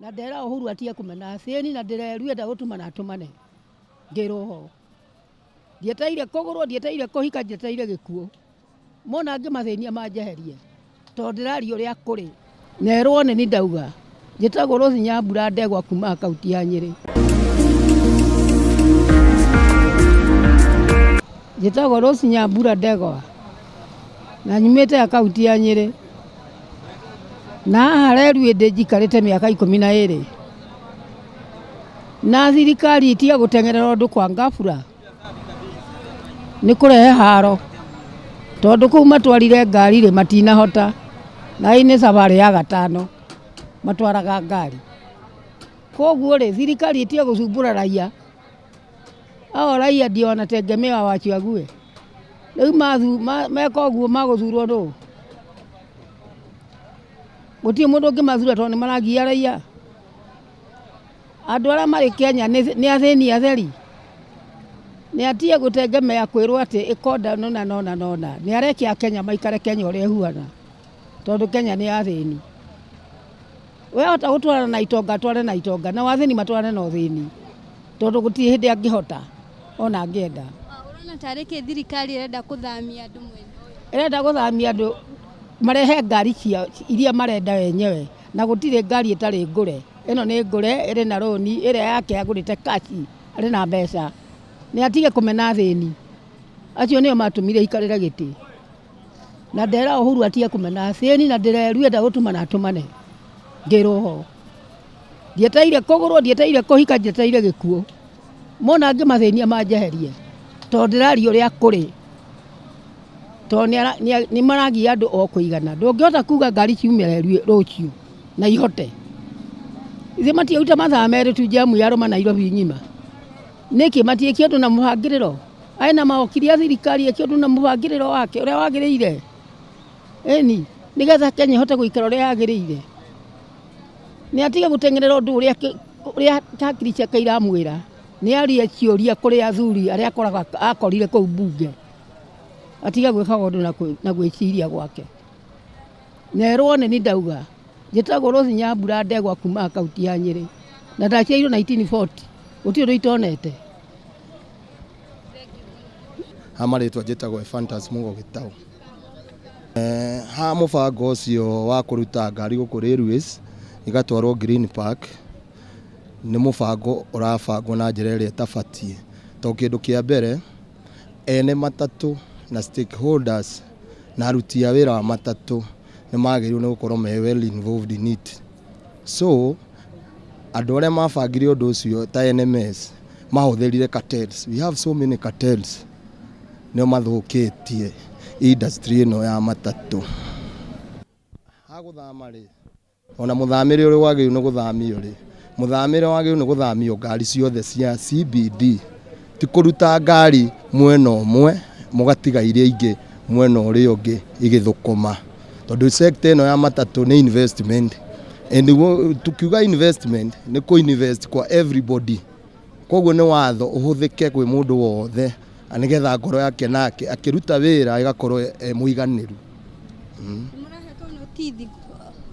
Na ndera Uhuru atige kũmena athĩni na ndĩreru enda gũtũmana atũmane ngĩrwo ho. Ndietereire kũgũrwo, ndietereire kũhika, ndietereire gĩkuũ. Mona ngĩmathĩnia manjeherie tondũ ndĩraria ũrĩa kũrĩ. Nerwo nĩ ni ndauga. Njĩtagwo Rose Nyambura Ndegwa kuma kaunti ya Nyĩrĩ. Njĩtagwo Rose Nyambura Ndegwa na nyumĩte akaunti ya Nyĩrĩ. Na haha reru ĩndĩ njikarĩte mĩaka 12. Na thirikari ĩtige gũteng'erera ũndũ kwa ngabura nĩ kũrehe haro tondũ kũu matwarire ngari rĩ matinahota na ĩĩ nĩ thabarĩ ya gatano matwaraga ngari. Koguo rĩ thirikari ĩtige gũcumbũra raia, hao raia ndio wanategemewa wachague. Rĩu meka ũguo magũthurwo nũ? Gũtirĩ mũndũ ũngĩmathura tondũ nĩ maragia raia. Andũ arĩa marĩ Kenya nĩ athĩni atheri? Nĩ atige gũtengemea kwĩrwo atĩ ĩka ũna na ũna na ũna. Nĩ areke Akenya maikare Kenya ũrĩa ĩhuana tondũ Kenya nĩ ya athĩni. We ahota gũtwarana na itonga atwarane na itonga nao athĩni matwarane na ũthĩni tondũ gũtirĩ hĩndĩ angĩhota ona angĩenda. Ũrona tarĩ kĩ thirikari ĩrenda kũthamia andũ mwena ũyũ? Ĩrenda gũthamia andũ marehe ngari ciao iria marenda wenyewe na gũtirĩ ngari ĩtarĩ ngũre. Ĩno nĩ ngũre ĩrĩ na rũni ĩrĩa yake agũrĩte cash arĩ na mbeca. Nĩ atige kũmena athĩni. Acio nĩo matũmire aikarĩre gĩtĩ. Na ndera Uhuru atige kũmena athĩni na ndĩreru enda gũtũmana atũmane ngĩrwo ho. Ndietereire kũgũrwo, ndietereire kũhika, ndietereire gĩkuũ. Mona ngĩmathĩnia manjeherie tondũ ndĩraria ũrĩa kũrĩ. Tondũ nĩ maragia andũ o kũigana. Ndũngĩhota kuga ngari ciume rũciũ na ihote. Ithuĩ matiĩruta mathaa merĩ tu jam yarũma Nairobi ng'ima. Nĩkĩ matiĩke ũndũ na mũbangĩrĩro? Aya na mawakiri a thirikari eke ũndũ na mũbangĩrĩro wake ũrĩa wagĩrĩire. Ĩni, nĩgetha Kenya ĩhote gũikara ũrĩa yagĩrĩire. Nĩ atige gũteng'erera ũndũ ũrĩa hakiri ciake iramwĩra. Nĩ arie ciũria kũrĩ athuri arĩa akorire kũu mbunge. Atige gwĩka ũndũ na gwĩciria gwake. Nerwo nĩ ni ndauga. Njĩtagwo Rose Nyambura Ndegwa kuma kaunti ya Nyĩrĩ. Na ndaciarirwo 1940. Gũtirĩ ũndũ itonete. Ha marĩtwa njĩtagwo Ephantus Mugo Gĩtaũ. Ha mũbango ũcio wa kũruta ngari gũkũ Railways igatwarwo Green Park nĩ mũbango ũrabangwo na njĩra ĩrĩa ĩtabatiĩ. Tondũ kĩndũ kĩa mbere ene matatũ na stakeholders na aruti a wĩra wa matatũ nĩ magĩrĩirwo nĩ gũkorwo me well involved in it. So andũ arĩa mabangire ũndũ ũcio ta NMS mahũthĩrire cartels. We have so many cartels nĩo mathũkĩtie industry ĩno ya matatũ. Ha gũthama rĩ, ona mũthamĩre ũrĩa wagĩrĩirwo nĩ gũthamio rĩ, mũthamĩre wagĩrĩirwo nĩ gũthamio ngari ciothe cia CBD, ti kũruta ngari mwena ũmwe mũgatiga iria ingĩ mwena ũrĩa ũngĩ igĩthũkũma. Tondũ sector ĩno ya matatũ nĩ investment. And tukiuga investment nĩ kũ invest kwa everybody. Koguo nĩ watho ũhũthĩke kwĩ mũndũ wothe nĩgetha ngoro yake nake akĩruta wĩra ĩgakorwo e mũiganĩru. Nĩmũrahetwo notithi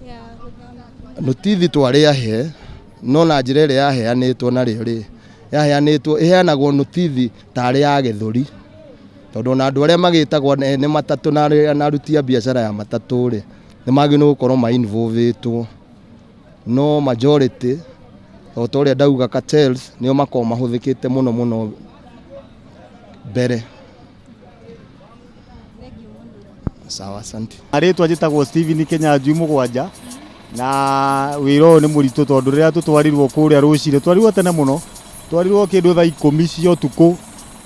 ya gũthama? Notithi twarĩ ahe no na njĩra ĩrĩa yaheanĩtwo narĩo rĩ, yaheanĩtwo ĩheanagwo notithi tarĩ ya gĩthũri. Tondũ ona andũ arĩa magĩtagwo ene matatũ na aruti a biacara ya matatũ rĩ, nĩ magĩrĩirwo nĩ gũkorwo ma involvĩtwo. No majority o ta ũrĩa ndauga cartels nĩo makoragwo mahũthĩkĩte mũno mũno mbere. Sawa, asante. Rĩtwa njĩtagwo Steven Kĩnyanjui Mũgwanja na wĩra ũyũ nĩ mũritũ tondũ rĩrĩa tũtwarirwo kũrĩa rũcinĩ, twarirwo tene mũno, twarirwo kĩndũ thaa ikũmi cia ũtukũ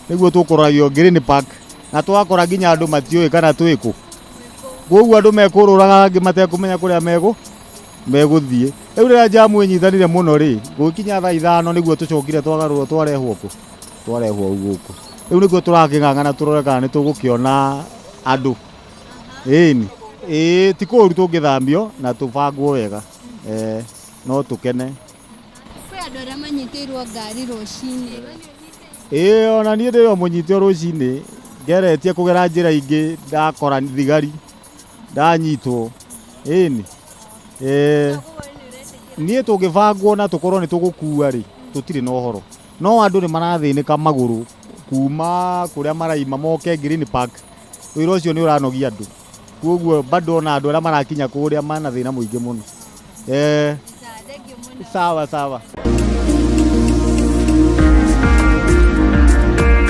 nĩguo tũkoragio Green Park na twakora nginya andũ matiũĩ kana twĩ kũ. Koguo andũ mekũrũraga angĩ matekũmenya kũrĩa megũthiĩ. Rĩu rĩrĩa jamu ĩnyitanire mũno rĩ, gũgĩkinya thaa ithano nĩguo tũcokire twagarũrwo twarehwo kũ? Twarehwo gũkũ. Rĩu nĩguo tũrakĩng'ang'ana tũrore kana nĩ tũgũkĩona andũ. Ĩni, ĩĩ ti kũũru tũngĩthamio na tũbangwo wega. No tũkene. Kwĩ andũ arĩa manyitĩirwo ngari rũcinĩ. Ĩĩ ona niĩ ndĩ o mũnyite rũcinĩ, ngeretie kũgera njĩra ingĩ ndakora thigari, ndanyitwo. Ĩni. Niĩ tũngĩbangwo na tũkorwo nĩ tũgũkua rĩ, tũtirĩ na ũhoro. No andũ nĩ marathĩnĩka magũrũ kuma kũrĩa maraima moke Green Park. Wĩra ũcio nĩ ũranogia andũ. Koguo bado ona andũ arĩa marakinya kũrĩa mana thĩna mũingĩ mũno. Thengiũ mũno. Sawa sawa.